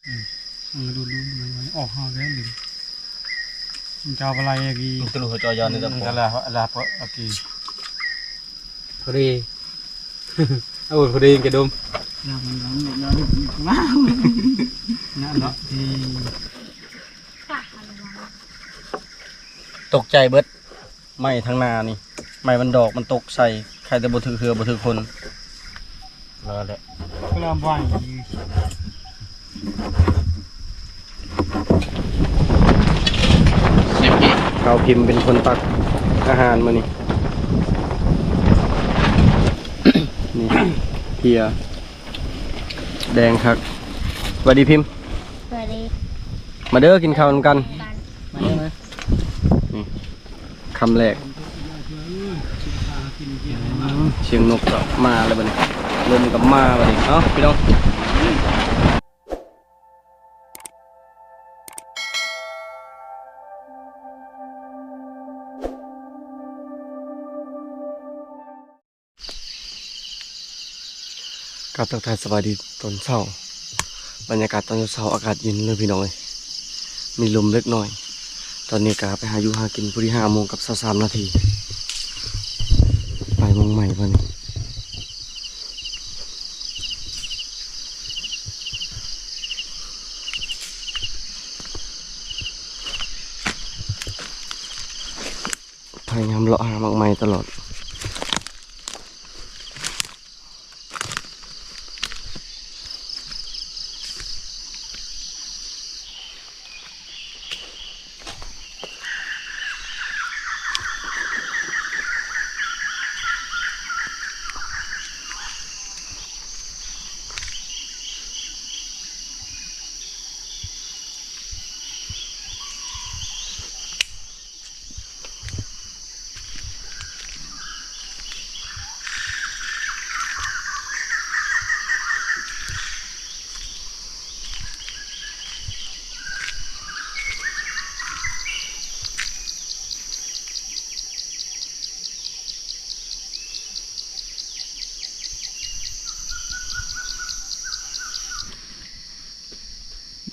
ອືມ ເອີ ດູດໆ ອອກຫາກແລ້ວ ມັນຈະເອົາປາໄຫຼອີກ ມັນທະລຸຫົວຈໍຢານນີ້ ມັນກະລາ ລາ ໂອເຄ ພໍດີ ເອົາ ພໍດີກະດົມ ລາ ມັນລອງ ລອງ ລອງ ນັ້ນເນາະ ຕົກໃຈເບິດ. ໄມ້ທາງໜ້ານີ້ ໄມ້ມັນດອກມັນຕົກໃສ່ ໃຄແຕ່ບໍ່ຖືກເຮືອບໍ່ຖືກຄົນ ນັ້ນແຫຼະ ກະລາມໄວ້ ເຮົາພິມເປັນຄົນຕັກອາຫານມື້ນີ້ ນີ້ ເພຍ ແດງຄັກ ຫວັດດີພິມ ຫວັດດີ ມາເດີ ກິນເຂົ້ານຳກັນ ມາເດີ ມາ ນີ້ ຄຳແລກ ສຽງນົກກໍມາແລ້ວບັດນີ້ ລົມກໍມາບັດນີ້ ເອົ້າ ພີ່ນ້ອງ ກາບທັກທາຍສະບາຍດີຕອນເຊົ້າ ບັນຍາກາດຕອນເຊົ້າໆ ອາກາດເຢັນເລີຍພີ່ນ້ອງເອີຍ ມີລົມເລັກນ້ອຍ ຕອນນີ້ກະໄປຫາຢູ່ຫາກິນ ພໍດີຫ້າໂມງກັບຊາວສາມນາທີ ໄປໝ່ອງໃໝ່ບັດນີ້ ພະຍາຍາມເລາະຫາໝາກໄມ້ຕະຫຼອດ.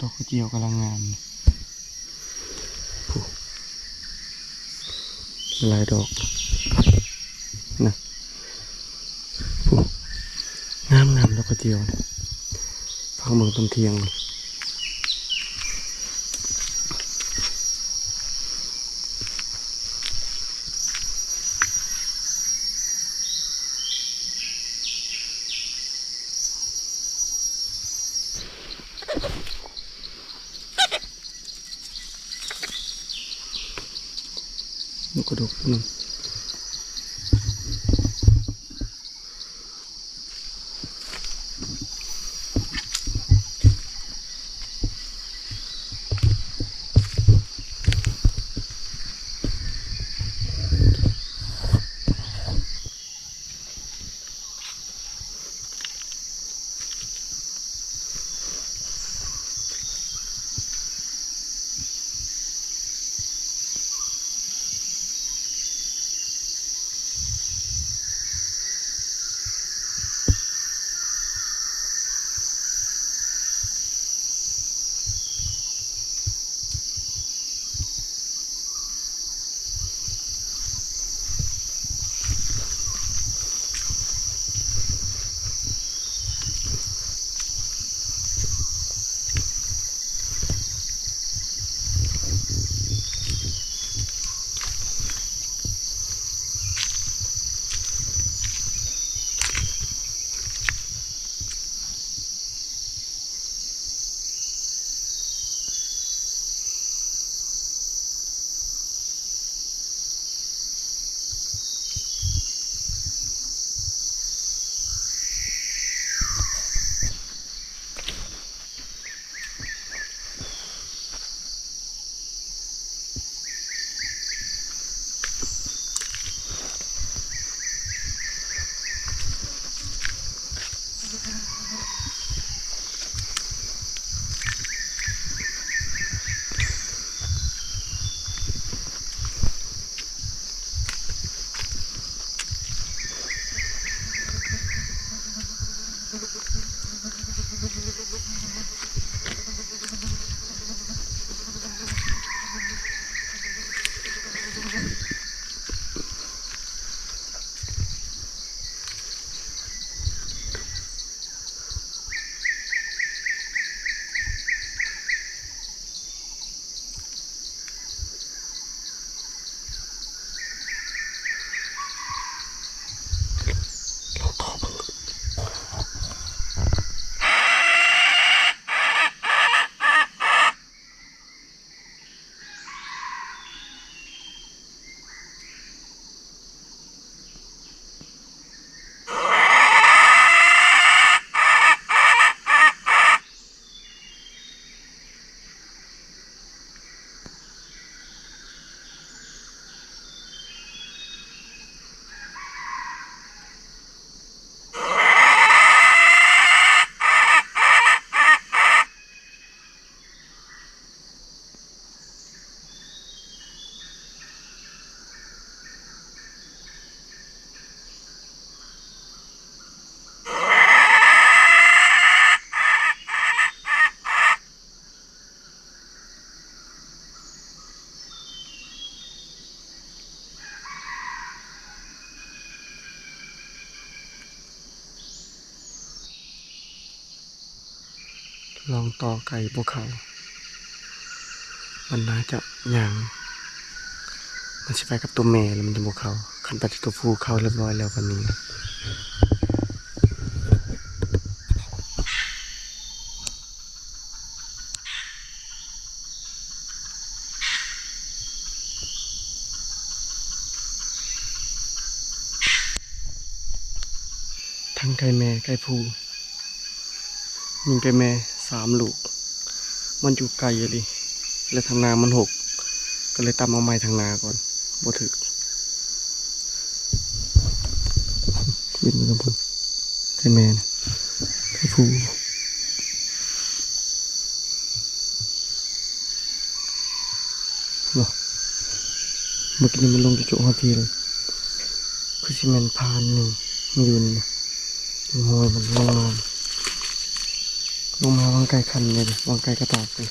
ດອກກະຈຽວກຳລັງງາມ ຜູ້ ຫຼາຍດອກນະ ຜູ້ ງາມໆ ດອກກະຈຽວ ຟັງເບິ່ງຕອນທ່ຽງ. ນົກກະດົກນຳ. ເ ລອງຕໍ່ໄກ່ບໍ່ເຂົ້າ ມັນໜ້າຈະຍ່າງ ມັນຊິໄປກັບຕົວແມ່ແລ້ວມັນຈະບໍ່ເຂົ້າ. ຄັນໄປທີ່ຕົວຜູ້ເຂົ້າຮຽບຮ້ອຍແລ້ວບັດນີ້ ທັງໄກ່ແມ່ໄກ່ຜູ້ ມີໄກ່ແມ່ສາມລູກ ມັນຢູ່ໄກອີ່ຫຼີ ແລະທາງນາມັນຫົກ ກໍເລີຍຕຳເອົາໃໝ່ທາງນາກ່ອນ ບໍ່ຖືກ. ບິນໄປທາງພຸ້ນ ໄກ່ແມ່ນະ ໄກ່ຜູ້. ບໍ່ ເມື່ອກີ້ນີ້ມັນລົງຈຸໂຈະຮອດພີ້ເລີຍ ຄືຊິແມ່ນຜ່ານນີ້ ມັນຢູ່ນີ້ນະ ຮອຍມັນລົງມາ ລົງມາຫວ່າງໄກ່ຄັນນີ້ເດ້ ຫວ່າງໄກ່ກະຕອກນີ້.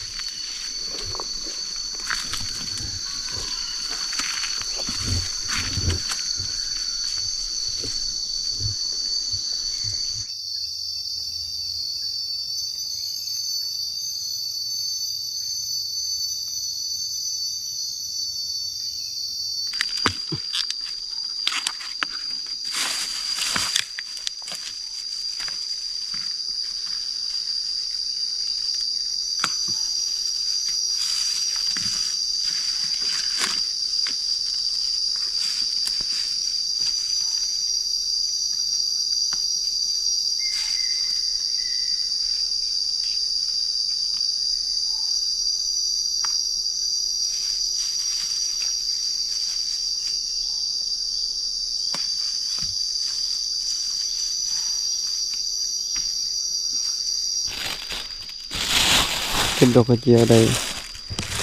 ເກັບດອກກະຈຽວໄດ້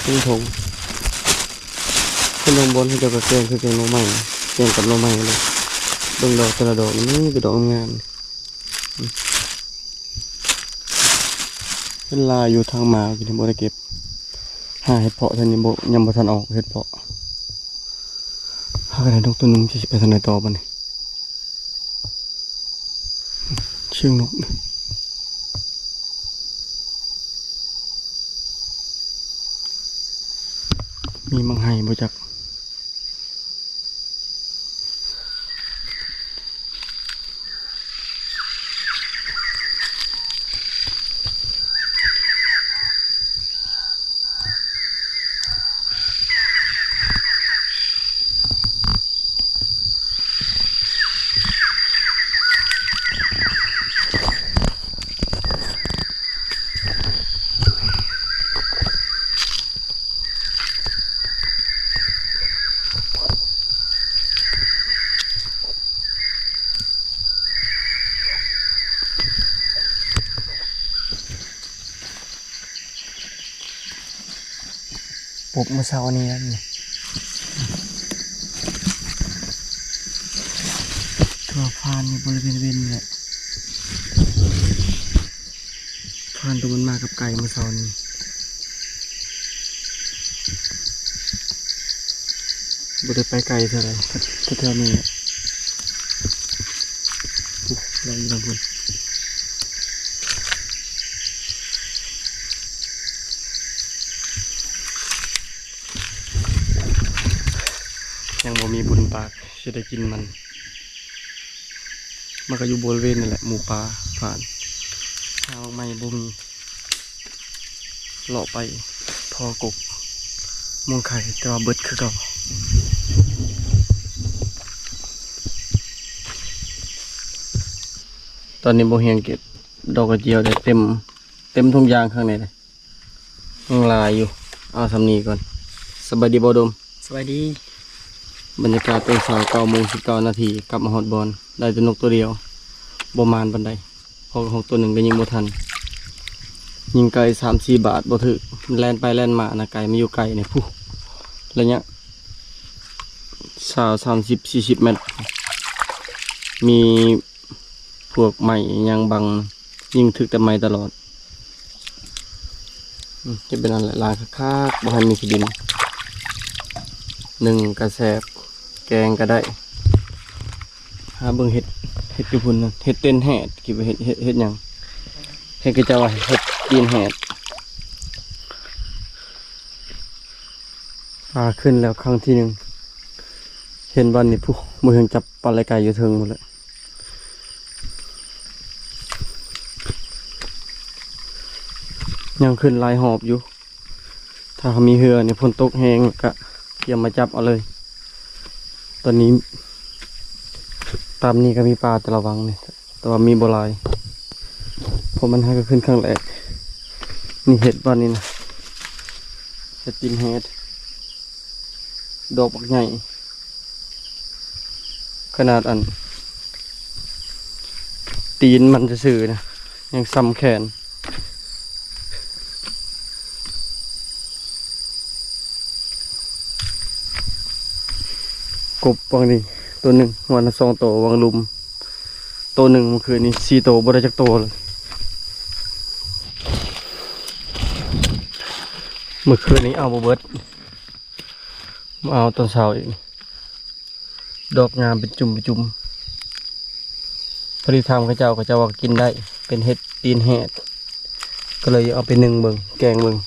ເປັນຖົງ ເປັນຖົງບອນ ເຂົາເຈົ້າກໍແກງຄືແກງໜໍ່ໄມ້ ແກງກັບໜໍ່ໄມ້ເລີຍ. ເບິ່ງດອກແຕ່ລະດອກ ນີ້ແຕ່ດອກງາມໆ ເຫັນລາຍຢູ່ທາງໝາ ກິນບໍ່ໄດ້ເກັບ ຫາເຫັດເຜາະເທື່ອນີ້ບໍ່ ຍັງບໍ່ທັນອອກເຫັດເຜາະ. ຫາກະໄດ້ນົກຕົວໜຶ່ງ ຈະຊິໄປທາງໃດຕໍ່ບັດນີ້ ສຽງນົກ ມີໝາກໄຮບໍ່ຈັກ. ປົບມື້ເຊົ້ານີ້ແຫຼະ ຖືວ່າຜ່ານຢູ່ບໍລິເວນເວັນນີ້ແຫຼະ ຜ່ານໂຕມັນມາກັບໄກ່ມື້ເຊົ້ານີ້ ບໍ່ໄດ້ໄປໄກເທົ່າໃດ ແຖວໆນີ້ແຫຼະ. ໂອ້ ໄດ້ຢູ່ນຳພຸ້ນ ຍັງບໍ່ມີບຸນປາກ ຊິໄດ້ກິນມັນ ມັນກໍຢູ່ບໍລິເວນນັ້ນແຫຼະ ໝູປ່າຜ່ານ ຫາໝາກໄມ້ບໍ່ມີ. ເລາະໄປພໍກົກມ່ວງໄຂ່ ແຕ່ວ່າເບິດຄືເກົ່າ. ຕອນນີ້ບໍ່ຮຽງເກັບດອກກະຈຽວໄດ້ ເຕັມ ເຕັມທຸງຢາງຂ້າງໃນເດ້ ຍັງຫຼາຍຢູ່. ເອົາສ່ຳນີ້ກ່ອນ. ສະບາຍດີບໍ່ດົມ? ສະບາຍດີ. ບັນຍາກາດຕອນເຊົ້າ ເກົ້າໂມງສິບເກົ້ານາທີ ກັບມາຮອດບ່ອນ ໄດ້ແຕ່ນົກຕົວດຽວ ບໍ່ໝານປານໃດ. ເພາະວ່າຫົກຕົວໜຶ່ງກໍຍິງບໍ່ທັນ ຍິງໄກສາມສີ່ບາດບໍ່ຖືກ ແລ່ນໄປແລ່ນມານະ ໄກ່ມັນຢູ່ໄກນີ້ພຸ້ນ ໄລຍະຊາວ ສາມສິບ ສີ່ສິບແມັດ ມີພວກໄມ້ຫຍັງບັງ ຍິງຖືກແຕ່ໄມ້ຕະຫຼອດ. ອືມ ເຮັດແບບນັ້ນແຫຼະ ລ້າງຄັກໆ ບໍ່ໃຫ້ມີຂີ້ດິນ ໜຶ້ງກະແຊບ ແກງກະໄດ້. ຫາເບິ່ງເຫັດ ເຫັດຢູ່ພຸ້ນນະ ເຫັດເຕັນແຮດ ຄິດວ່າເຫັດ ເຫັດ ເຫັດຫຍັງ ເຫັດ ເຂົາເຈົ້າວ່າເຫັດ ຕີນແຫດ ປາຂຶ້ນແລ້ວຄັ້ງທີໜຶ່ງ ເຫັນບ່ອນນີ້ພຸ້ນ ບໍ່ເຖິງຈັບປາໄຫຼໄກ່ຢູ່ເທິງພຸ້ນແຫຼະ ຍັງຂຶ້ນຫຼາຍຮອບຢູ່. ຖ້າເຮົາມີເຮືອນີ້ ຝົນຕົກແຮງກະກຽມມາຈັບເອົາເລີຍ. ຕອນນີ້ຕາມນີ້ກະມີປາແຕ່ລະວັງນີ້ ແຕ່ວ່າມີບໍ່ຫຼາຍ ເພາະມັນຫາກະຂຶ້ນຄັ້ງແລກ. ນີ້ເຫັດບ່ອນນີ້ນະ ເຫັດຕີນແຫດ ດອກບັກໃຫຍ່ ຂະໜາດອັນຕີນມັນຊື່ໆນະ ຍັງສ່ຳແຂນ. ກົບຫວ່າງນີ້ໂຕໜຶ່ງ ຫວ່າງນັ້ນສອງໂຕ ຫວ່າງລຸ່ມໂຕໜຶ່ງ ມື້ຄືນນີ້ສີ່ໂຕ ບໍ່ໄດ້ຈັກໂຕເລີຍ. ມື້ຄືນນີ້ເອົາບໍ່ເບິດ ມາເອົາຕອນເຊົ້າອີກ. ດອກງາມເປັນຈຸ່ມເປັນຈຸ່ມ ພໍດີຖາມເຂົາເຈົ້າ ເຂົາເຈົ້າວ່າກິນໄດ້ ເປັນເຫັດຕີນແຫດ ກໍເລີຍເອົາໄປໜຶ້ງເບິ່ງ ແກງເບິ່ງ.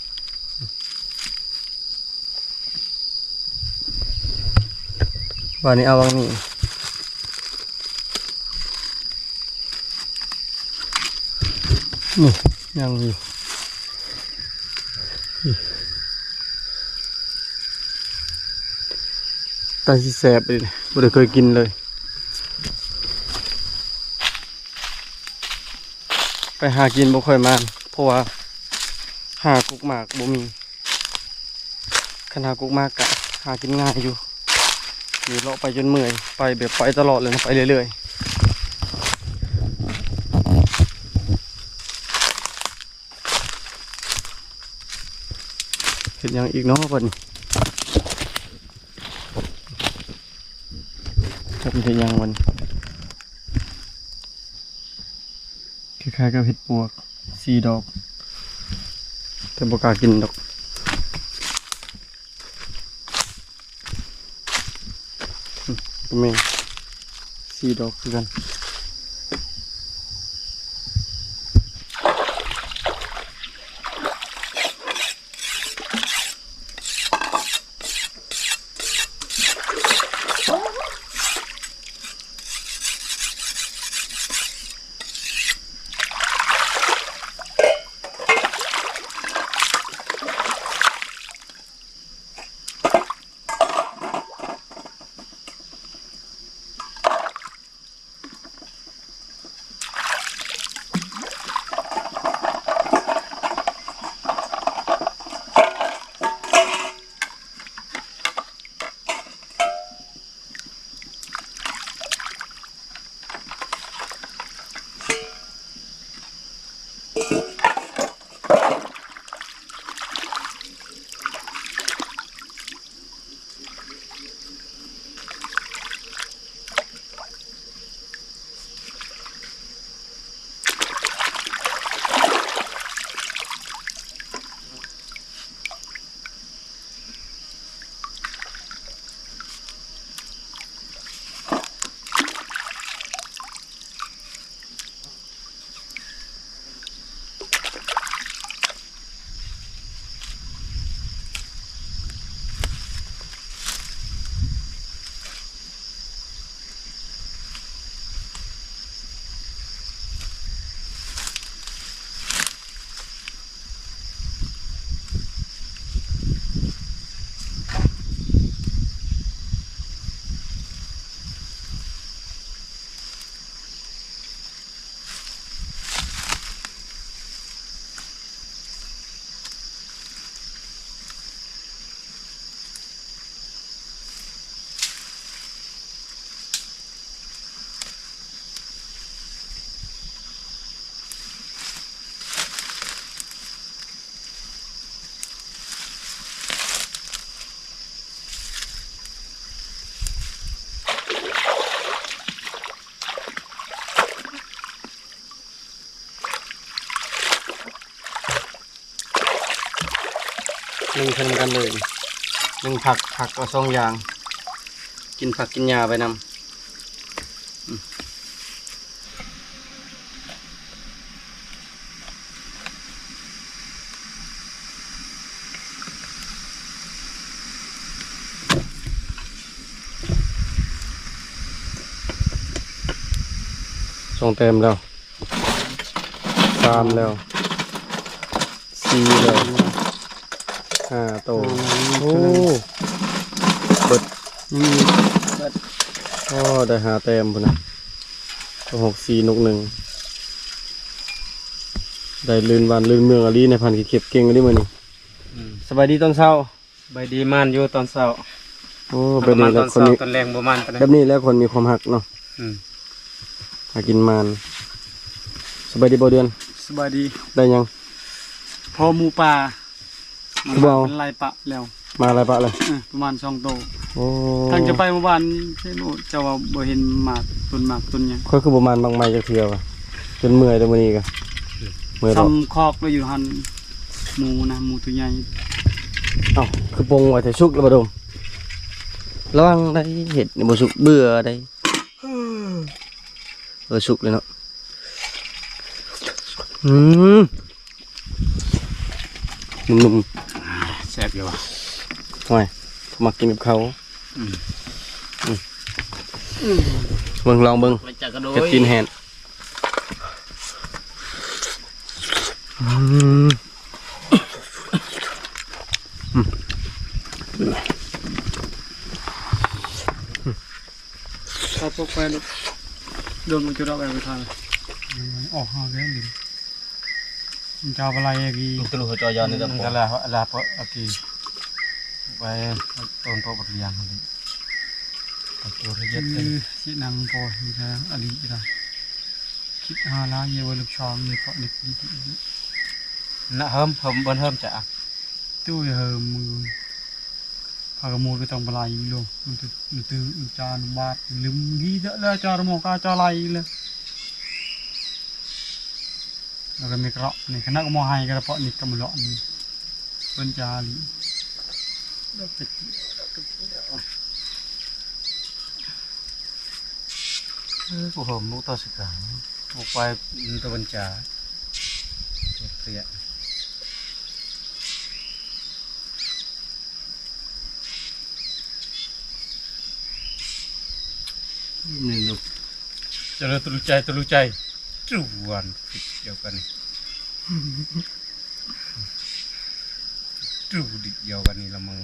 ບາດນີ້ເອົາຫວ່າງນີ້ ນີ້ຍັງຢູ່ ຕາຊິແຊບເດ ບໍ່ໄດ້ເຄີຍກິນເລີຍ ໄປຫາກິນບໍ່ຄ່ອຍມານ ເພາະວ່າຫາກົກໝາກບໍ່ມີ. ຄັນຫາກົກໝາກກະຫາກິນງ່າຍຢູ່ ນີ້ເລາະໄປຈົນເມື່ອຍ ໄປແບບໄປຕະຫຼອດເລີຍນະ ໄປເລື້ອຍໆ. ເຮັດຫຍັງອີກເນາະບັດນີ້ ຈັກມັນເຮັດຫຍັງມັນ ຄ້າຍໆກັບເຫັດປວກ ສີ່ດອກ ແຕ່ບໍ່ກ້າກິນດອກ. ກໍແມ່ນ ສີ່ດອກຄືກັນ. ໜຶ້ງເຖິງນຳກັນເລີຍ ໜຶ້ງຜັກ ຜັກກໍສອງຢ່າງ ກິນຜັກກິນຫຍ້າໄປນຳ. ສອງແຕ້ມແລ້ວ ສາມແລ້ວ ສີ່ແລ້ວ ຫ້າໂຕ. ໂອ້ ເບິດ ຍັງອີກ ໂອ້ ໄດ້ຫ້າແຕ້ມພຸ້ນນະ. ຫົກສີ່ນົກໜຶ່ງ ໄດ້ລື່ນບ້ານລື່ນເມືອງອີ່ຫຼີ ນາຍພັນເກັບເກັ່ງອີ່ຫຼີມື້ນີ້. ອືມ ສະບາຍດີຕອນເຊົ້າ. ສະບາຍດີ. ໝານຢູ່ຕອນເຊົ້າ. ໂອ້ ແບບນີ້ແຫຼະ ຕອນເຊົ້າ ຄົນມີ ຕອນແລງບໍ່ໝານປານໃດ. ແບບນີ້ແຫຼະຄົນມີຄວາມຮັກເນາະ. ອືມ ຫາກິນໝານ. ສະບາຍດີບໍ່ເດືອນ? ສະບາຍດີ. ໄດ້ຫຍັງ? ພໍໝູປ່າ. ຄືບໍ່ເອົາ? ມັນໄລ່ປະແລ້ວ. ມາໄລ່ປະເລີຍ? ເອີ ປະມານສອງໂຕ. ໂອ້ ທັງຈະໄປເມື່ອວານນີ້ ເຈົ້າວ່າບໍ່ເຫັນໝາກ ຕົ້ນໝາກຕົ້ນຫຍັງ. ຂ້ອຍຄືບໍ່ມາໝາກໄມ້ຈັກເທື່ອວະ ຈົນເມື່ອຍແຕ່ມື້ນີ້ກະ ເມື່ອຍດອກ. ສ່ຳຄອກລະຢູ່ຫັ້ນ ໝູນະ ໝູຕົວໃຫຍ່. ເອົ້າ ຄືປົງໄວ້ແທ້? ສຸກແລ້ວບໍ່ດົມ? ລະວັງໄດ໋ ເຮັດນີ້ບໍ່ສຸກ ເບື່ອໄດ໋. ເອີ ສຸກເລີຍເນາະ. ອືມ ນຸ່ມໆ ແຊບຢູ່ຫວາ. ໂອ້ຍ ມັກກິນກັບເຂົ້າ. ອືມ ອືມ ເບິ່ງ ລອງເບິ່ງ ເຮັດຕີນແຫ້ງ. ອືມ ອືມ ຖ້າພວກໄປໂດນມັນຈະດອກໄປທາງ ອອກຫາແລ້ວ. ມັນຈະໄປໄລ່ກີ ມັນທະລຸເຂົາເຈາະຢານນີ້ ມັນກະລາ ລາເປາະກີໄປ ຕົ້ນໂຕບັກລຽງຫັ້ນເດ. ໂຕລະອຽດ ຊິນັ່ງພໍ ມີແຕ່ອະດີດລະ ຄິດຫາລາຍເຍາະ ລູກຊອງນີ້ເກາະນິດ ນະ ເຮີມ ເຮີມ ເບິ່ງເຮີມຈະ ຕຸ້ຍເຮີມ ພາກະໝູດໄປຕ້ອງໄປໄລ່ໂລ ມັນ ມັນ ມັນຈານບາດ ລືມດີເດີ ແລ້ວຈານໝໍກາຈາໄລ່ເລີຍ. ແລ້ວກໍມີກະເລາະນີ້ ຄະນະກໍບໍ່ໃຫ້ກະເລາະນີ້ ກະມາເລາະນີ້ ເພິ່ນຈາລີ. ເອີ ກູຫອມລູກຕໍ່ສະກາ ອອກໄປຕາເວັນຈາ ເພຍ. ນີ້ເນາະ ຈະເລີນຕະລຸໃຈ ຕະລຸໃຈ ຈວນ ດຽວກັນນີ້ ຈວນ ດຽວກັນນີ້ລະມຶງ.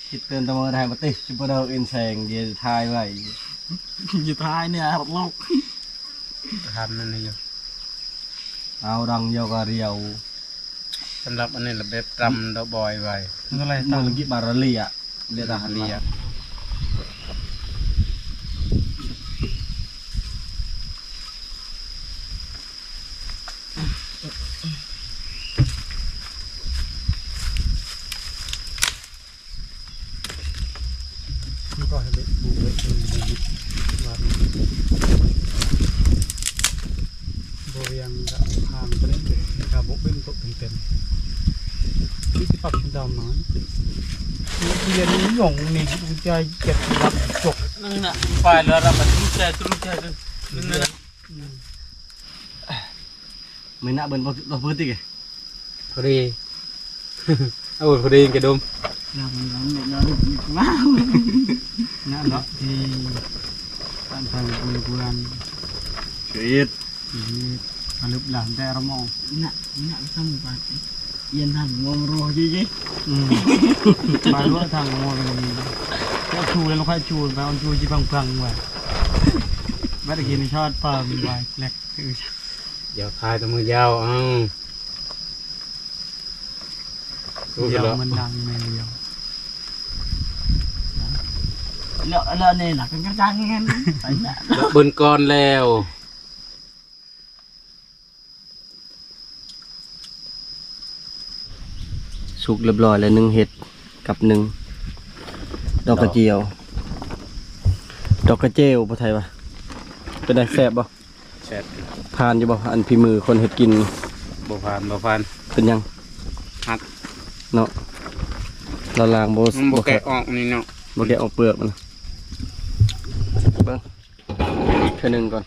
ຄິດເຕີນຕະເມີໄດ້ມາຕິ ຊິບໍ່ໄດ້ເອັນແສງ ດຽວຖ່າຍໄວ້ ຢູ່ທ້າຍນີ້ ໂລກ ທັນນັ້ນຢູ່ ເອົາດັງດຽວກໍດຽວ. ສຳລັບອັນນີ້ລະແບບຕຳດອກບອຍໄວ້ ມັນກໍໄລ່ຕຳ ເມື່ອກີ້ບາຣາເລຍ ເລຍຕາຮາເລຍ. ມັນກໍໃຫ້ເລັກບຸເລັກເປັນບຸວັດ ບໍ່ວຽງກະທາງປະເດັນເປັນກະບົກເປັນຕົກເຕັມໆ ທີ່ຊິປັບດຳມາ ທີ່ລຽນຍົງນີ້ໃຈເຈັບລັບຈົກ ນັ້ນນະ ໄປແລ້ວລະບັດນີ້ໃຈຕຣູໃຈ ນັ້ນນະ. ອືມ ແມ່ນນະ ເບິ່ງບໍ່ ບໍ່ ບໍ່ຕິ ພໍດີ ເອົາ ພໍດີກະດົມ ນະເນາະ ທີ່ບ້ານເພິ່ນເມືອງເພື່ອນ ເຮັດ ອາລຶບຫຼານແຕ່ລະໝໍ ນະ ນະ ສຳບາດ ຢ້ຽນທາງງວມໂຣເຈເຈ ອືມ ປາລົວະທາງງວມ ເຈົ້າຊູແລ້ວລະຄ່ອຍຊູ ໄປເອົາຊູຈິພັງໆ ວ່າ ບັດກີ້ນີ້ຊອດປາມັນວ່າແລກ ດຽວຖ່າຍແຕ່ມື້ຍາວ ເອົາ ດຽວມັນດັງແມ່ນດຽວ ແລ້ວ ແລ້ວນີ້ລະ ກະຈັງແມ່ນ ໄປລະ ເບິ່ງກ່ອນແລ້ວ. ສຸກລຽບຮ້ອຍແລ້ວ ໜຶ່ງເຫັດກັບໜຶ່ງດອກກະຈຽວ ດອກກະເຈວ ພາສາໄທວ່າ ເປັນໃດ ແຊບບໍ່? ແຊບ ຜ່ານຢູ່ບໍ່ ອັນຝີມືຄົນເຮັດກິນ? ບໍ່ຜ່ານ ບໍ່ຜ່ານ ເປັນຫຍັງ? ຫັກເນາະ ລະລາງບໍ່ ມັນບໍ່ແກະອອກນີ້ເນາະ ບໍ່ແກະອອກເປືອກມັນ ເບິ່ງ ເທື່ອໜຶ່ງກ່ອນ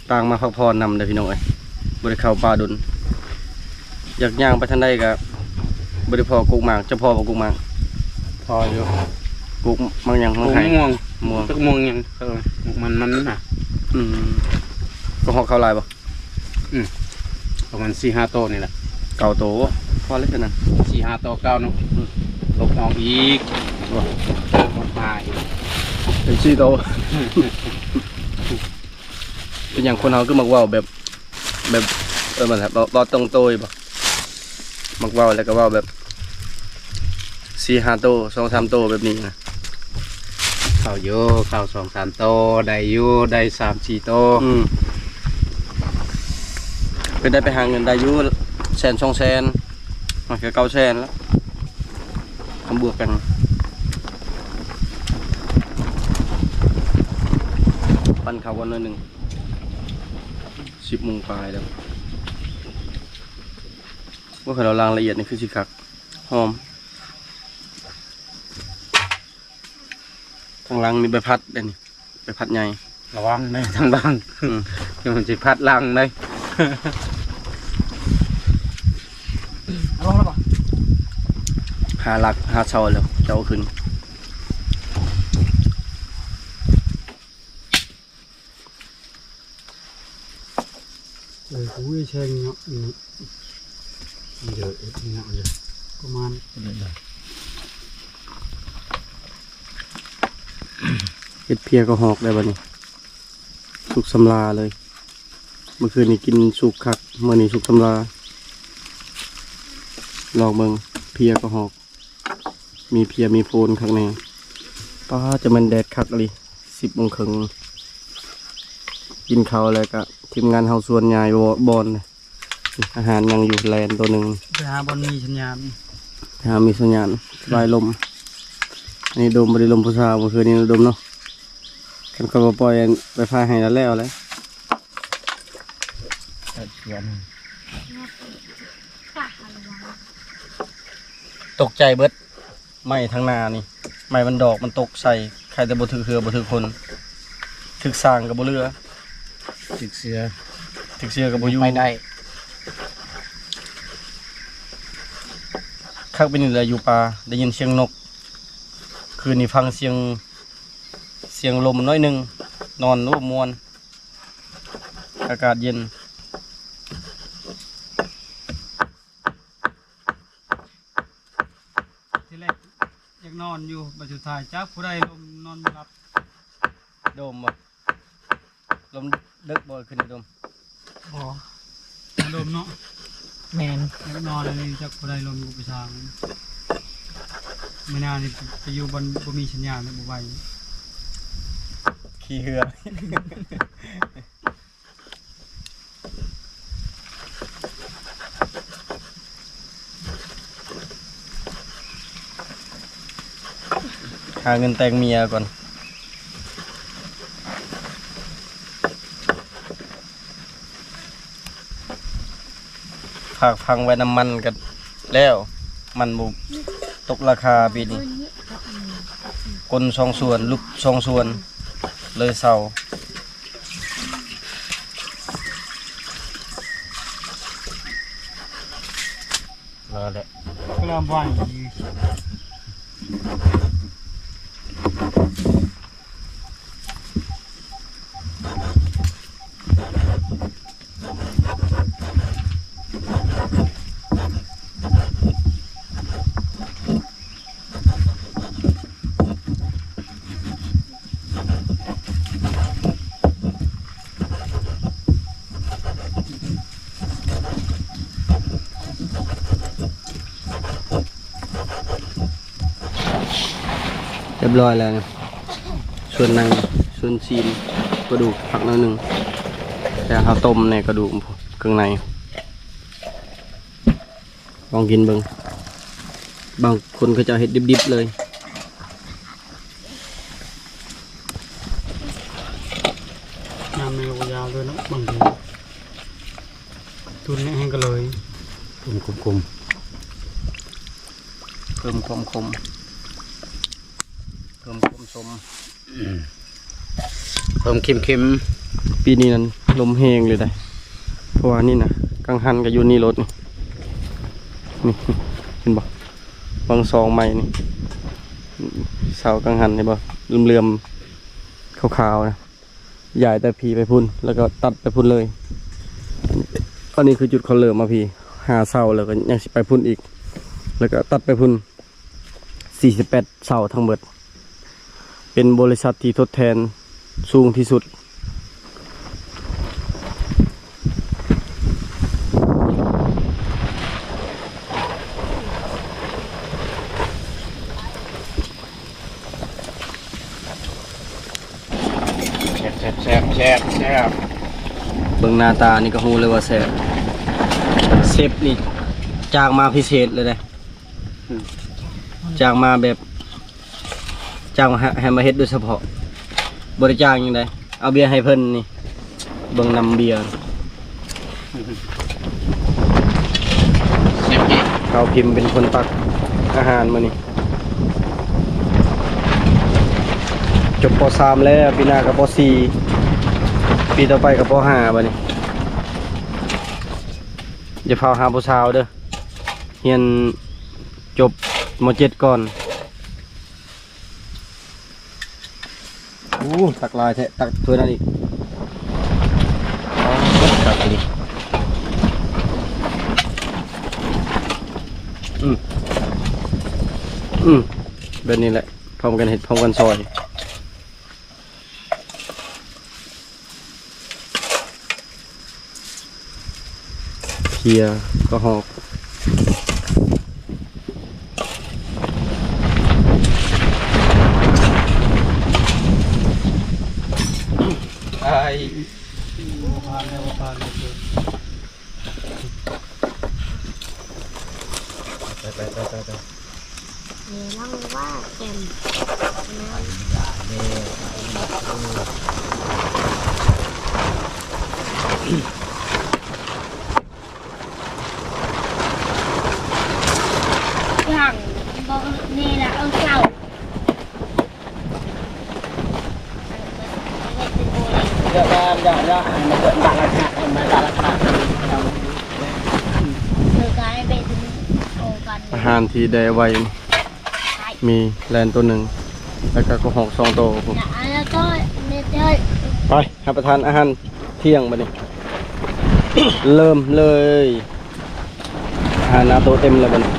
ຕ່າງມາພັກຜ່ອນນຳເດີພີ່ນ້ອງເອີຍ ບໍ່ໄດ້ເຂົ້າປ່າດົນ ຢາກຍ່າງໄປທາງໃດກະບໍ່ໄດ້ພໍ້ກົກໝາກ ເຈົ້າພໍ້ບໍ່ກົກໝາກ? ພໍ້ຢູ່ ກົກໝາກຫຍັງ? ໝາກໄຫ ກົກມ່ວງ ມ່ວງ ຈັກມ່ວງຫຍັງ ເອີ ໝາກມັນ ມັນນະ ອືມ ກໍຮອກເຂົ້າຫຼາຍບໍ່? ອືມ ປະມານສີ່ຫ້າໂຕນີ້ແຫຼະ ເກົ້າໂຕ ພໍແລ້ວຊັ້ນນະ ສີ່ຫ້າໂຕເກົ້າເນາະ ອືມ ຕົກອອກອີກ ບໍ່ ເພີ່ມມາອີກ ເປັນສີ່ໂຕ. ເປັນຫຍັງຄົນເຮົາຄືມັກເວົ້າແບບ ແບບ ເອີ ມັນແບບ ເວົ້າ ເວົ້າຕົງໂຕຍບໍ່? ມັກເວົ້າແລ້ວກໍເວົ້າແບບສີ່ຫ້າໂຕ ສອງສາມໂຕແບບນີ້ນະ ເຂົ້າຢູ່ ເຂົ້າສອງສາມໂຕ ໄດ້ຢູ່ ໄດ້ສາມສີ່ໂຕ ອືມ ເປັນໄດ້ໄປຫາເງິນໄດ້ຢູ່ແສນສອງແສນ ມັນກໍເກົ້າແສນແລ້ວ ຄຳບວກກັນ ປັ້ນເຂົ້າກ່ອນໜ້ອຍໜຶ່ງ ສິບໂມງປາຍແລ້ວ. ໂອ້ ຄັນເຮົາລ້າງລະອຽດນີ້ຄືຊິຄັກ ຫອມ. ທາງຫຼັງນີ້ໃບພັດເດ້ນີ້ ໃບພັດໃຫຍ່ ລະວັງເດີທາງຫຼັງ ອືມ ດຽວມັນຊິພັດຫຼັງເດີ ເອົາລົງແລ້ວບໍ່? ຫາຫຼັກຫາເສົາແລ້ວ ເຈົ້າເອົາຂຶ້ນ. ເອີ ອຸ້ຍ ແຊງເນາະ ເດີ ເຮັດເນາະ ເດີ ປະມານ ເຮັດເພຍກໍຫອກໄດ້ບັດນີ້ ສຸກສຳລາເລີຍ ເມື່ອຄືນນີ້ກິນສຸກຄັກ ມື້ນີ້ສຸກສຳລາ ລອງເບິ່ງ ເພຍກໍຫອກ. ມີເພຍມີໂພນຄັກແນ່ ປ້າ ຈະແມ່ນແດດຄັກອີ່ຫຼີ ສິບໂມງເຄິ່ງ ກິນເຂົ້າແລ້ວກະທີມງານເຮົາຊວນຍ້າຍ ບໍ່ ບ່ອນ ອາຫານຍັງຢູ່ ແລ່ນໂຕໜຶ່ງ ໄປຫາບ່ອນມີສັນຍານ ໄປຫາມີສັນຍານ ສະບາຍລົມ ອັນນີ້ດົມ ບໍ່ໄດ້ລົມຜູ້ສາວ ເມື່ອຄືນນີ້ດົມເນາະ ຄັນຂ້ອຍບໍ່ປ່ອຍໄຟຟ້າໃຫ້ແລ້ວແຫຼະ. ຕົກໃຈເບິດ ໄມ້ທາງໜ້ານີ້ ໄມ້ມັນດອກມັນຕົກໃສ່ ໃຄແຕ່ບໍ່ຖືກເຮືອບໍ່ຖືກຄົນ ຖືກຊ້າງກໍບໍ່ເຫຼືອ ຖືກເສືອ ຖືກເສືອກໍບໍ່ຢູ່ ໄປໄດ້ ຄັກປານນີ້ແຫຼະຢູ່ປ່າ ໄດ້ຍິນສຽງນົກ ຄືນນີ້ຟັງສຽງ ສຽງລົມໜ້ອຍໜຶ່ງ ນອນ ໂອ້ ມ່ວນ ອາກາດເຢັນ. ທີແລກຢາກນອນຢູ່ ບັດສຸດທ້າຍຈັກຜູ້ໃດລົມນອນບໍ່ຫຼັບ. ໂດມບໍ່? ລົມເດິກບໍ່? ຄືນນີ້ດົມ ບໍ່ ດົມເນາະ ແມ່ນ ຢາກນອນອັນນີ້ ຈັກຜູ້ໃດລົມ ກູໄປຊາງ ມື້ໜ້ານີ້ໄປຢູ່ບ່ອນບໍ່ມີສັນຍານແລ້ວ ບໍ່ໄຫວ ຂີ່ເຮືອ. ຫາເງິນແຕ່ງເມຍກ່ອນ ຝາກຝັງໄວ້ນ້ຳມັນກໍແລ້ວ ມັນບໍ່ຕົກລາຄາປີນີ້ ກົນສອງສ່ວນ ຫຼຸບສອງສ່ວນ ເລີຍເຊົາ. ລະແຫຼະ ກະລຳໄວ ຮຽບຮ້ອຍແລ້ວ ສ່ວນໜັງ ສ່ວນຊີ້ນ ກະດູກພັກໜ້ອຍໜຶ່ງ ແຕ່ເຮົາຕົ້ມແດ່ກະດູກເຄື່ອງໃນ. ລອງກິນເບິ່ງ ບາງຄົນເຂົາເຈົ້າເຮັດດິບໆເລີຍ. ນ້ຳໃນກໍຍາວເລີຍເນາະ ບາງທີ ຕຸນແຫ້ງກໍເລີຍ ຕົ້ມຂົມໆ ເພີ່ມຄວາມຂົມ ເພີ່ມຄວາມສົມ ອືມ ເພີ່ມເຄັມໆ. ປີນີ້ນັ້ນລົມແຮງເລີຍໄດ໋ ເພາະວ່ານີ້ນະ ກັງຫັນກໍຢູ່ນີ້ໂລດນີ້ ນີ້ ເຫັນບໍ່? ບາງຊອງໃໝ່ນີ້ ເສົາກັງຫັນເຫັນບໍ່? ເຫຼືອມໆ ຂາວໆນະ ຍ້າຍແຕ່ພີ້ໄປພຸ້ນ ແລ້ວກໍຕັດໄປພຸ້ນເລີຍ. ອັນນີ້ຄືຈຸດເຂົາເລີ່ມມາພີ້ ຫາເສົາ ແລ້ວກໍຍັງຊິໄປພຸ້ນອີກ ແລ້ວກໍຕັດໄປພຸ້ນ ສີ່ສິບແປດເສົາທັງເບິດ. ເປັນບໍລິສັດທີ່ທົດແທນສູງທີ່ສຸດ. ແຊບໆໆໆ ເບິ່ງໜ້າຕານີ້ກໍຮູ້ເລີຍວ່າແຊບ. ເຊຟນີ້ຈ້າງມາພິເສດເລີຍເດ້. ອືມ ຈ້າງມາແບບ ຈ້າງມາໃຫ້ ໃຫ້ມາເຮັດໂດຍສະເພາະ ບໍ່ໄດ້ຈ້າງຫຍັງໃດ. ເອົາເບຍໃຫ້ເພິ່ນນີ້ ເບິ່ງນ້ຳເບຍ. ເຊຟເອງ ເຮົາພິມເປັນຄົນຕັກອາຫານມື້ນີ້. ຈົບ ປໍສາມ ແລ້ວ ປີໜ້າກໍ ປໍສີ່ ປີຕໍ່ໄປກໍ ປໍຫ້າ ບັດນີ້. ຢ່າຟ້າວຫາຜູ້ສາວເດີ້ ຮຽນຈົບ ມໍເຈັດ ກ່ອນ. ໂອ້ ຕັກຫຼາຍແທ້ ຕັກຖ້ວຍນັ້ນອີກ. ອໍ ຕັກອີກ. ອືມ ອືມ ແບບນີ້ແຫຼະ ພ້ອມກັນເຮັດ ພ້ອມກັນຊອຍ. ເພຍ ກະຫອກ. ໄປ ໄປ ໄປ ໄປ ໄປ ໄປ. ເອີ ລອງວ່າແກມນະ ຢ່າງບໍ່ນີ້ລະ ເອົາເສົາ. ອາຫານທີ່ໄດ້ໄວ້ ມີແລນໂຕໜຶ່ງ ແລ້ວກໍກະຮອກສອງໂຕ. ໄປ ຮັບປະທານອາຫານທ່ຽງບັດນີ້ ເລີ່ມເລີຍ. ອາຫານໜ້າໂຕະເຕັມແລ້ວບັດນີ້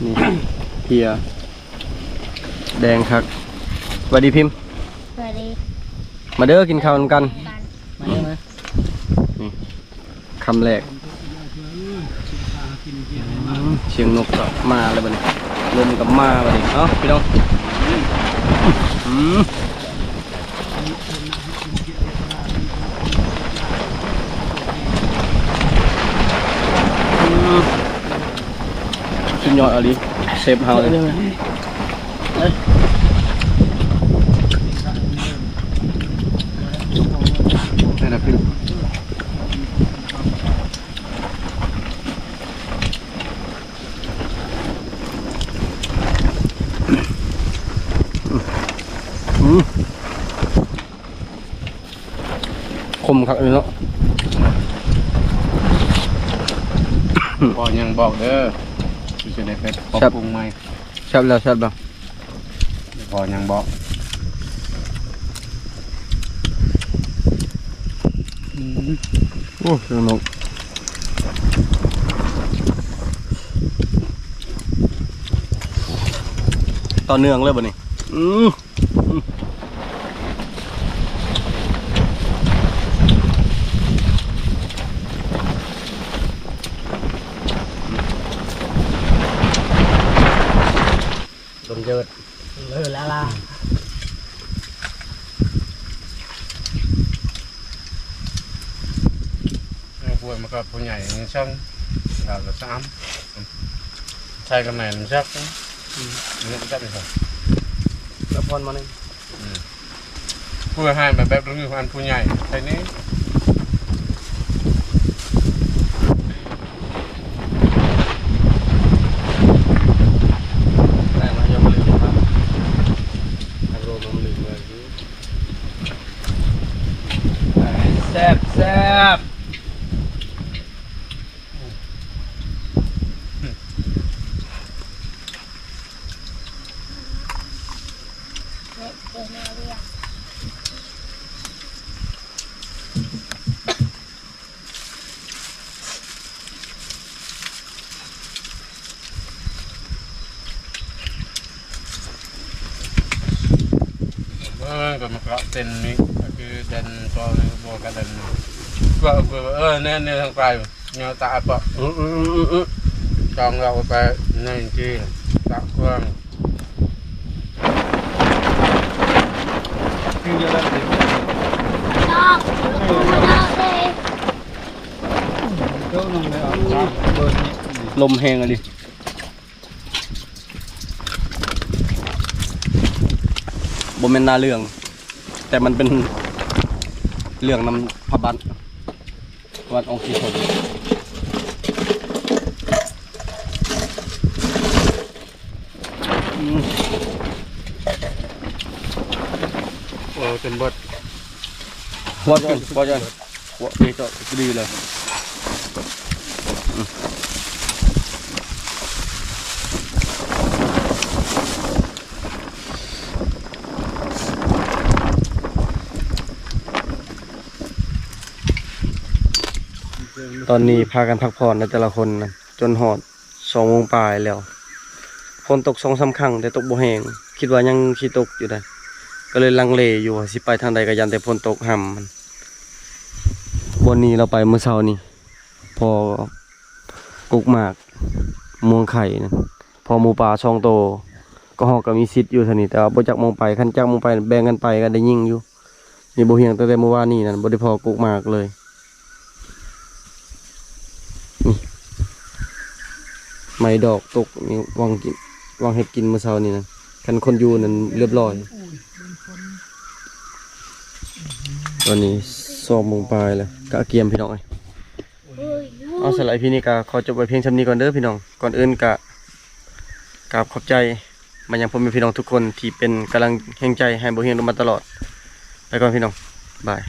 ນີ້ ເພຍ ແດງຄັກ. ສະບາຍດີພິມ. ສະບາຍດີ. ມາເດີ້ ກິນເຂົ້ານຳກັນ. ມາເດີ້ ມາ. ນີ້ ຄຳແລກ. ອືມ ສຽງນົກກໍມາແລ້ວບັດນີ້ ລົມກໍມາບັດນີ້. ເອົ້າ ພີ່ນ້ອງ ອືມ. ສຸດຍອດອີ່ຫຼີ ເຊຟເຮົາເລີຍ. ອືມ ຄົມຄັກເລີຍເນາະ. ພໍຫຍັງບອກເດີ້ ຊິໄດ້ໄປປັບປຸງໃໝ່. ແຊບແລ້ວ ແຊບແລ້ວ. ພໍຫຍັງບອກ. ອືມ ໂອ້ ສະໜຸກ ຕໍ່ເນື່ອງເລີຍບັດນີ້. ອືມ ອືມ. ສົມເຈີດ ເລີລາລາ. ເອົາກວຍມາກັບຜູ້ໃຫຍ່ຍັງຊ່າງ ດາວລະສາມ ໃສ່ກະແມ່ນຈັກ. ອືມ ນີ້ຈັກນີ້ ລະພອນມານີ້. ອືມ ຜູ້ໃຫ້ມາແບບລຸງຢູ່ອັນຜູ້ໃຫຍ່ໃສ່ນີ້. ແຊບ ແຊບ. ເຮັດເປັນແນວເລື່ອງ Gue mekak ten ni, aku dan tuan ni bawa kat dan. Gua aku, eh, ni, ni sampai. Nya tak apa. Hmm, hmm, hmm, hmm, hmm. Kau enggak apa, ni, ni. Tak kurang. Ni jalan ni. ລົມແຮງອີ່ຫຼີ. ບໍ່ແມ່ນໜ້າເລື່ອງ ແຕ່ມັນເປັນເລື່ອງນຳພະບັດ ວັດອົງສີຊົນ. ອືມ ໂອ້ ຈົນເບິດ ພໍຈະ ພໍຈະ ໂອ້ ນີ້ກໍດີແລ້ວ. ຕອນນີ້ພາກັນພັກຜ່ອນແລ້ວແຕ່ລະຄົນນະ ຈົນຮອດສອງໂມງປາຍແລ້ວ. ຝົນຕົກສອງສາມຄັ້ງ ແຕ່ຕົກບໍ່ແຮງ ຄິດວ່າຍັງຊິຕົກຢູ່ໃດ໋ ກໍເລີຍລັງເລຢູ່ວ່າຊິໄປທາງໃດ ກໍຢ້ານແຕ່ຝົນຕົກຫ້ຳ. ບ່ອນນີ້ລາວໄປມື້ເຊົ້ານີ້ ພໍກົກໝາກມ່ວງໄຂ່ນັ້ນ ພໍໝູປ່າສອງໂຕ ກໍເຮົາກໍມີສິດຢູ່ເທົ່ານີ້ ແຕ່ວ່າບໍ່ຈັກໝ່ອງໄປ ຄັນຈັກໝ່ອງໄປແບ່ງກັນໄປກໍໄດ້ຍິງຢູ່. ນີ້ບໍ່ຮຽງ ຕັ້ງແຕ່ມື້ວານນີ້ນັ້ນ ບໍ່ໄດ້ພໍກົກໝາກເລີຍ. ນີ້ ໄມ້ດອກຕົກນີ້ ຫວ່າງກິນ ຫວ່າງເຮັດກິນມື້ເຊົ້ານີ້ນະ ຄັນຄົນຢູ່ນັ້ນລຽບຮ້ອຍ. ຕອນນີ້ສອງໂມງປາຍແລ້ວ ກະກຽມ ພີ່ນ້ອງເອີຍ. ເອົາ ສຳລັບອີພີນີ້ກະຂໍຈົບໄວ້ພຽງສ່ຳນີ້ກ່ອນເດີພີ່ນ້ອງ. ກ່ອນອື່ນກະກາບຂອບໃຈມາຍັງພໍ່ແມ່ພີ່ນ້ອງທຸກຄົນທີ່ເປັນກຳລັງແຮງໃຈໃຫ້ບໍ່ຮຽງມາຕະຫຼອດ. ໄປກ່ອນພີ່ນ້ອງ ບາຍ.